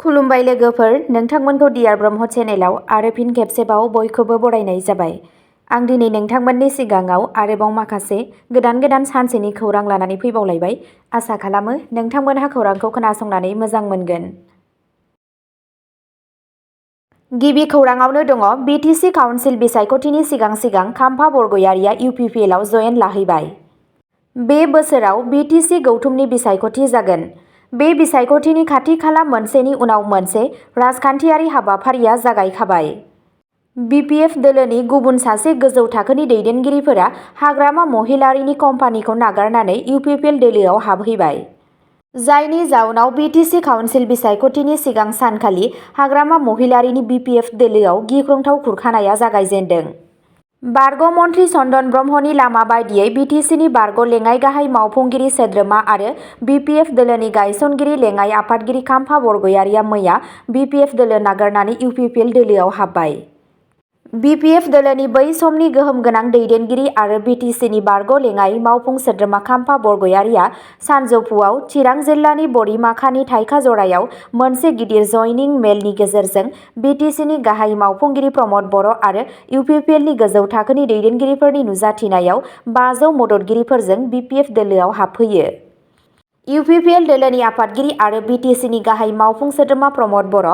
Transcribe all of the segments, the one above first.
खुलुमबाय लोगोफोर, नोंथांमोनखौ डियार ब्रह्म चेनेलाव आरो फिन खेबसेबाव बयखौबो बरायनाय जाबाय। आं दिनै नोंथांमोननि सिगाङाव आरोबाव माखासे गोदान सानसेनि खौरां लानानै फैबावलायबाय। आसा खालामो नोंथांमोनहा खौरांखौ खोनासंनानै मोजां मोनगोन। गिबि खौराङावनो दङ BTC काउन्सिल बिसायख'थिनि सिगां खाम्फा बरग'यारिया UPPL आव जयेन लाहैबाय। बे बोसोराव BTC गौथुमनि बिसायख'थि जागोन। बे बिसायख'थिनि खाथि खाला मोनसेनि उनाव मोनसे राजखान्थियारि हाबाफारिया जागायखाबाय। BPF दोलोनि गुबुन सासे गोजौ थाखोनि दैदेनगिरिफोरा हाग्रामा महिलारीनि कम्पानिखौ नागारनानै UPPL दोलोआव हाबहैबाय। जायनि जाउनाव BTC काउन्सिल बिसायख'थिनि सिगां सानखालि हाग्रामा महिलारीनि BPF दोलोआव गिख्रंथाव खुरखानाया जागायजेन्दों। बारग' मन्थ्रि चन्दन ब्रह्मनि लामा बायदियै BTCनि बारग' लेङाइ गाहाय मावफुंगिरि सोद्रोमा आरो BPF दोलोनि गायसनगिरि लेङाइ आफादगिरि खाम्फा बरग'यारिया मैया BPF दोलो नागारनानै UPPL दोलोआव हाबबाय। BPF दोलोनि बै समनि गोहोम गोनां दैदेनगिरि आरो BTCनि बारग' लेङाइ मावफुं सोद्रोमा खाम्फा बरग'यारिया सानजौफुआव चिरां जिल्लानि बरिमाखानि थाइखाजरायाव मोनसे गिदिर जयनिं मेलनि गेजेरजों BTCनि गाहाय मावफुंगिरि प्रमद बर' आरो UPPLनि गोजौ थाखोनि दैदेनगिरिफोरनि नुजाथिनायाव 500 मददगिरिफोरजों BPF दोलोआव हाबफैयो। UPPL दोलोनि आफादगिरि आरो BTCनि गाहाय मावफुं सोद्रोमा प्रमद बर',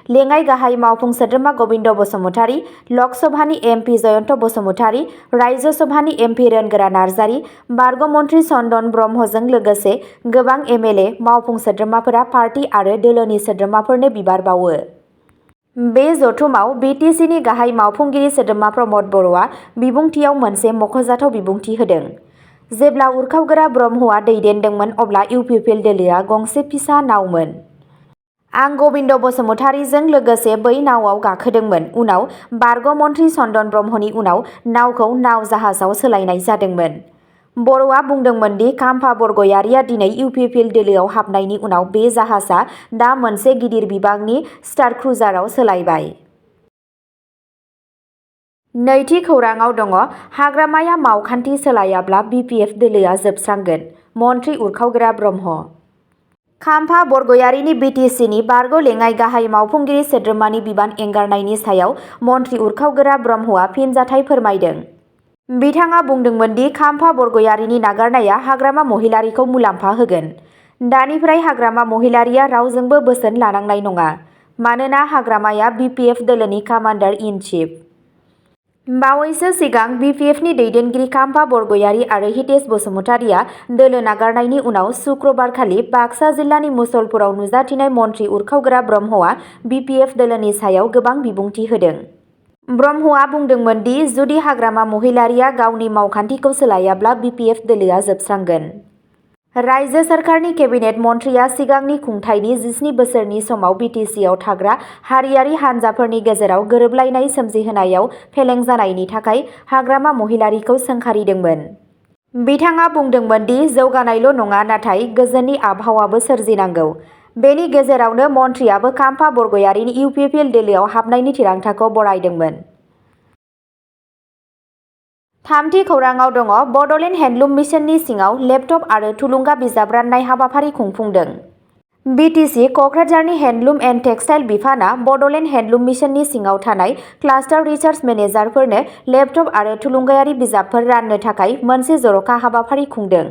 लेङाइ गाहाय मावफुं सोद्रोमा गबिन्द बसुमतारी, लक सभानि MP जयन्त बसुमतारी, रायजो सभानि MP रोनगोरा नार्जारी, बारग' मन्थ्रि चन्दन ब्रह्मजों लोगोसे गोबां MLA मावफुं सोद्रोमाफोरा पार्टी आरो दोलोनि सोद्रोमाफोरनो बिबार बावो। बे जथुमाव BTCनि गाहाय मावफुंगिरि सोद्रोमा प्रमद बर'आ बिबुंथियाव मोनसे मख'जाथाव बिबुंथि होदों। जेब्ला उरखावगोरा ब्रह्मआ दैदेनदोंमोन अब्ला UPPL दोलोआ गंसे फिसा नावमोन। आं गबिन्द बसुमतारीजों लोगोसे बै नावआव गाखोदोंमोन। उनाव बारग' मन्थ्रि चन्दन ब्रह्मनि उनाव नावखौ नाव जाहाजाव सोलायनाय जादोंमोन। बर'आ बुंदोंमोन दि खाम्फा बरग'यारिया दिनै UPPL दोलोआव हाबनायनि उनाव बे जाहाजआ दा मोनसे गिदिर बिबांनि स्टार क्रुजाराव सोलायबाय। नैथि खौराङाव दङ हाग्रामाया मावखान्थि सोलायाब्ला BPF दोलोआ जोबस्रांगोन, मन्थ्रि उरखावगोरा ब्रह्म। खाम्फा बरग'यारिनि BTCनि बारग' लेङाइ गाहाय मावफुंगिरि सोद्रोमानि बिबान एंगारनायनि सायाव मन्थ्रि उरखावगोरा ब्रह्मआ फिनजाथाय फोरमायदों। बिथाङा बुंदोंमोन दि खाम्फा बरग'यारिनि नागारनाया हाग्रामा महिलारीखौ मुलाम्फा होगोन। दानिफ्राय हाग्रामा महिलारीया रावजोंबो बोसोन लानांनाय नङा, मानोना हाग्रामाया BPF दोलोनि कामान्डार इन चिफ। बावैसो सिगां BPFनि दैदेनगिरि खाम्फा बरग'यारि आरो हितेश बसुमतारीया दोलो नागारनायनि उनाव सुक्रबारखालि बाक्सा जिल्लानि मुसलपुराव नुजाथिनाय मन्थ्रि उरखावगोरा ब्रह्मआ BPF दोलोनि सायाव गोबां बिबुंथि होदों। ब्रह्मआ बुंदोंमोन दि जुदि हाग्रामा महिलारीया गावनि मावखान्थिखौ सोलायाब्ला BPF दोलोआ जोबस्रांगोन। रायजो सोरखारनि केबिनेट मन्थ्रिया सिगांनि खुंथायनि 17 बोसोरनि समाव BTCआव थाग्रा हारियारि हान्जाफोरनि गेजेराव गोरोबलायनाय सोमजिहोनायाव फेलें जानायनि थाखाय हाग्रामा महिलारीखौ सोंखारिदोंमोन। बिथाङा बुंदोंमोन दि जौगानायल' नङा नाथाय गोजोननि आबहावाबो सोरजिनांगौ। बेनि गेजेरावनो मन्थ्रियाबो खाम्फा बरग'यारिनि UPPL दोलोआव हाबनायनि थिरांथाखौ बरायदोंमोन। थामथि खौराङाव दङ बड'लेण्ड हेन्डलुम मिशननि सिङाव लेपटप आरो थुलुंगा बिजाब राननाय हाबाफारि खुंफुंदों। BTC क'क्राझारनि हेन्डलुम एन्ड टेक्सटाइल बिफानआ बड'लेण्ड हेन्डलुम मिशननि सिङाव थानाय क्लास्टार रिसार्च मेनेजारफोरनो लेपटप आरो थुलुंगायारि बिजाबफोर राननो थाखाय मोनसे जर'खा हाबाफारि खुंदों।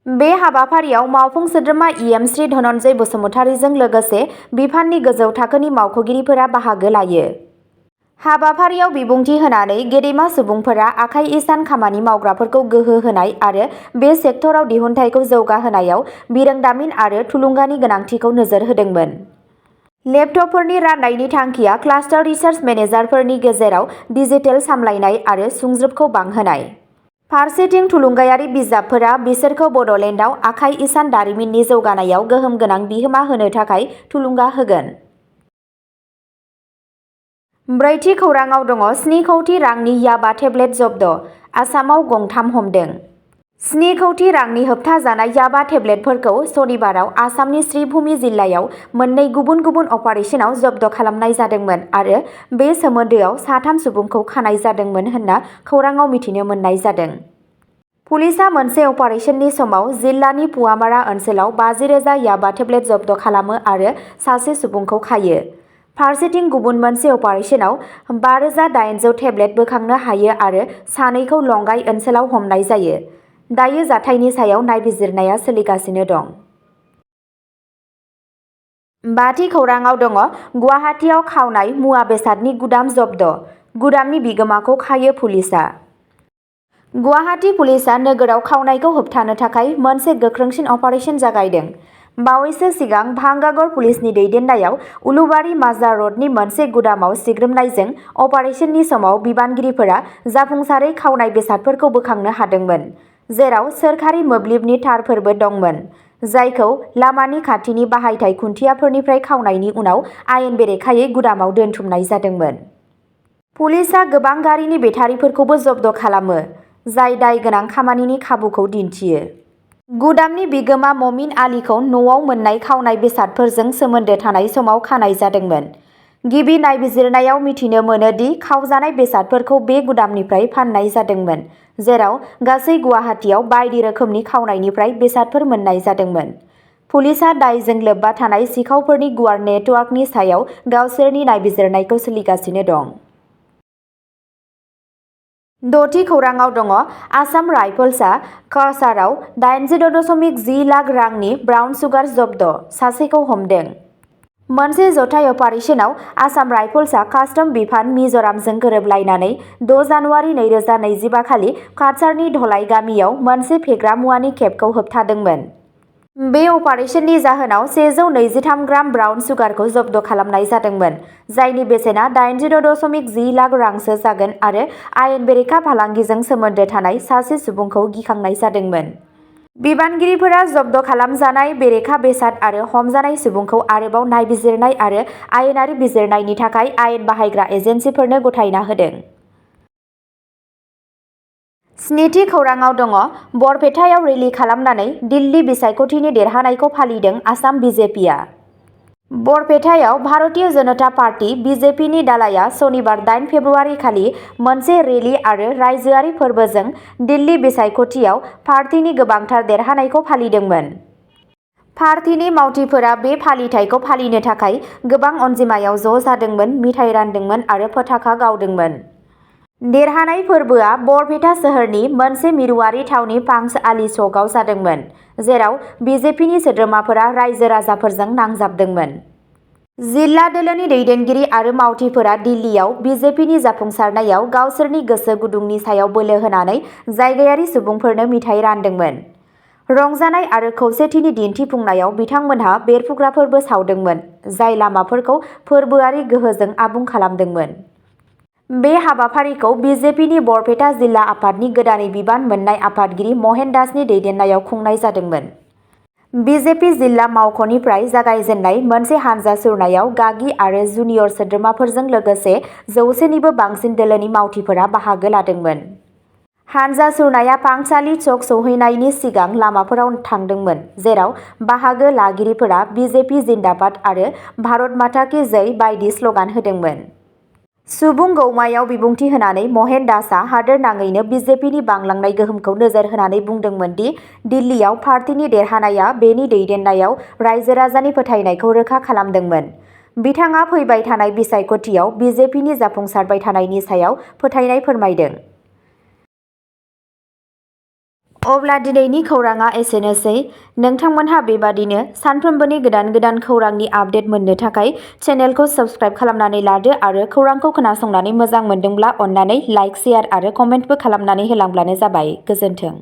बे हाबाफारियाव मावफुं सोद्रोमा EM श्री धनन्जय बसुमतारीजों लोगोसे बिफाननि गोजौ थाखोनि मावख'गिरिफोरा बाहागो लायो। हाबाफारियाव बिबुंथि होनानै गेदेमा सुबुंफोरा आखाइ इसान खामानि मावग्राफोरखौ गोहो होनाय आरो बे सेक्टराव दिहुनथायखौ जौगाहोनायाव बिरोंदामिन आरो थुलुंगानि गोनांथिखौ नोजोर होदोंमोन। लेपटपफोरनि राननायनि थांखिया क्लास्टार रिसार्च मेनेजारफोरनि गेजेराव डिजिटेल सामलायनाय आरो सुंज्रोबखौ बांहोनाय। फारसेथिं थुलुंगायारि बिजाबफोरा बिसोरखौ बड'लेण्डआव आखाइ इसान दारिमिननि जौगानायाव गोहोम गोनां बिहोमा होनो थाखाय थुलुंगा होगोन। ब्रैथि खौराङाव दङ 7 कौटि रांनि याबा टेब्लेट जब्द, आसामाव गंथाम हमदों। 7 कौटि रांनि होबथाजानाय याबा टेब्लेटफोरखौ सनिबाराव आसामनि श्रीभूमि जिल्लायाव मोननै गुबुन गुबुन अपारेशनाव जब्द खालामनाय जादोंमोन आरो बे सोमोन्दोआव 3 सुबुंखौ खानाय जादोंमोन होनना खौराङाव मिथिनो मोननाय जादों। पुलिसा मोनसे अपारेशननि समाव जिल्लानि पुवामारा ओनसोलाव 50,000 याबा टेब्लेट जब्द खालामो आरो सासे सुबुंखौ खायो। फारसेथिं गुबुन मोनसे अपारेशनाव 5,800 टेब्लेट बोखांनो हायो आरो सानैखौ लंगाई ओनसोलाव हमनाय जायो। दायो जाथायनि सायाव नायबिजिरनाया सोलिगासिनो दं। बाथि खौराङाव दङ गुवाहाटीआव खावनाय मुवा बेसादनि गुदाम जब्द, गुदामनि बिगोमाखौ खायो पुलिसा। गुवाहाटी पुलिसा नोगोराव खावनायखौ होबथानो थाखाय मोनसे गोख्रोंसिन अपारेशन जागायदों। बावैसो सिगां भांगागड़ पुलिसनि दैदेननायाव उलुबारी माजार रडनि मोनसे गुदामाव सिग्रोमनायजों अपारेशननि समाव बिबानगिरिफोरा जाफुंसारै खावनाय बेसादफोरखौ बोखांनो हादोंमोन, जेराव सोरखारि मोब्लिबनि तारफोरबो दंमोन, जायखौ लामानि खाथिनि बाहायथाय खुन्थियाफोरनिफ्राय खावनायनि उनाव आयेन बेरेखायै गुदामाव दोनथुमनाय जादोंमोन। पुलिसा गोबां गारिनि बेटारिफोरखौबो जब्द खालामो, जाय दाय गोनां खामानिनि खाबुखौ दिन्थियो। गुदामनि बिगोमा ममिन आलीखौ न'आव मोननाय खावनाय बेसादफोरजों सोमोन्दो थानाय समाव खानाय जादोंमोन। गिबि नायबिजिरनायाव मिथिनो मोनो दि खावजानाय बेसादफोरखौ बे गुदामनिफ्राय फान्नाय जादोंमोन, जेराव गासै गुवाहाटीआव बायदि रोखोमनि खावनायनिफ्राय बेसादफोर मोन्नाय जादोंमोन। पुलिसा दायजों लोब्बा थानाय सिखावफोरनि गुवार नेटवर्कनि सायाव गावसोरनि नायबिजिरनायखौ सोलिगासिनो दं। द'थि खौराङाव दङ आसाम राइफल्सआ काछाराव 86.10 लाख रांनि ब्राउन सुगार जब्द, सासेखौ हमदों। मोनसे जथाय अपारेशनाव आसाम राइफल्सआ कास्टम बिफान मिज'रामजों गोरोबलायनानै 6 जानुवारि 2025 खालि काछारनि धलाई गामियाव मोनसे फेग्रा मुवानि खेबखौ होबथादोंमोन। बे अपारेशननि जाहोनाव 123 ग्राम ब्राउन सुगारखौ जब्द खालामनाय जादोंमोन, जायनि बेसेना 86.10 लाख रांसो जागोन आरो आयेन बेरेखा फालांगिजों सोमोन्दो थानाय सासे सुबुंखौ गिखांनाय जादोंमोन। बिबानगिरिफोरा जब्द खालामजानाय बेरेखा बेसाद आरो हमजानाय सुबुंखौ आरोबाव नायबिजिरनाय आरो आयेनारि बिजिरनायनि थाखाय आयेन बाहायग्रा एजेन्सिफोरनो गथायना होदों। स्निथि खौराङाव दङ बरपेटायाव रेलि खालामनानै दिल्ली बिसायख'थिनि देरहानायखौ फालिदों आसाम बिजेपिआ। बरपेटायाव भारतीय जनता पार्टी बिजेपिनि दालाइआ सनिबार 8 फेब्रुवारि खालि मोनसे रेलि आरो रायजोआरि फोरबोजों दिल्ली बिसायख'थियाव पार्टीनि गोबांथार देरहानायखौ फालिदोंमोन। पार्टीनि मावथिफोरा बे फालिथायखौ फालिनो थाखाय गोबां अनजिमायाव ज' जादोंमोन, मिथाइ रानदोंमोन आरो पताका गावदोंमोन। देरहानाय फोरबोआ बरपेटा सोहोरनि मोनसे मिरुआरि थावनि पांच आली चौकआव जादोंमोन, जेराव बिजेपिनि सोद्रोमाफोरा रायजो राजाफोरजों नांजाबदोंमोन। जिल्ला दोलोनि दैदेनगिरि आरो मावथिफोरा दिल्लीयाव बिजेपिनि जाफुंसारनायाव गावसोरनि गोसो गुदुंनि सायाव बोलो होनानै जायगायारि सुबुंफोरनो मिथाइ रानदोंमोन। रंजानाय आरो खौसेथिनि दिन्थिफुंनायाव बिथांमोनहा बेरफ्रुग्राफोरबो सावदोंमोन, जाय लामाफोरखौ फोरबोआरि गोहोजों आबुं खालामदोंमोन। बे हाबाफारिखौ बिजेपिनि बरपेटा जिल्ला आफादनि गोदानै बिबान मोननाय आफादगिरि महेन दासनि दैदेननायाव खुंनाय जादोंमोन। बिजेपि जिल्ला मावख'निफ्राय जागायजेननाय मोनसे हानजा सुरनायाव गागि आरो जुनियर सोद्रोमाफोरजों लोगोसे 100निबो बांसिन दोलोनि मावथिफोरा बाहागो लादोंमोन। हानजा सुरनाया पांचाली चौक सौहैनायनि सिगां लामाफोराव थांदोंमोन, जेराव बाहागो लागिरिफोरा बिजेपि जिन्दाबाद आरो भारत माता की जय बायदि स्ल'गान होदोंमोन। सुबुं गौमायाव बिबुंथि होनानै महेन दासआ हादोरनाङैनो बिजेपिनि बांलांनाय गोहोमखौ नोजोर होनानै बुंदोंमोन दि दिल्लीयाव पार्टीनि देरहानाया बेनि दैदेननायाव रायजो राजानि फोथायनायखौ रोखा खालामदोंमोन। बिथाङा फैबाय थानाय बिसायख'थियाव बिजेपिनि जाफुंसारबाय थानायनि सायाव फोथायनाय फोरमायदों। अब्ला दिनैनि खौराङा एसेनोसै। नोंथांमोनहा बेबादिनो सानफ्रोमबोनि गोदान गोदान खौरांनि आपडेट मोननो थाखाय चेनेलखौ साबस्क्राइब खालामनानै लादो आरो खौरांखौ खोनासंनानै मोजां मोनदोंब्ला अन्नानै लाइक, शेयार आरो कमेन्टबो खालामनानै होलांब्लानो जाबाय। गोजोन्थों।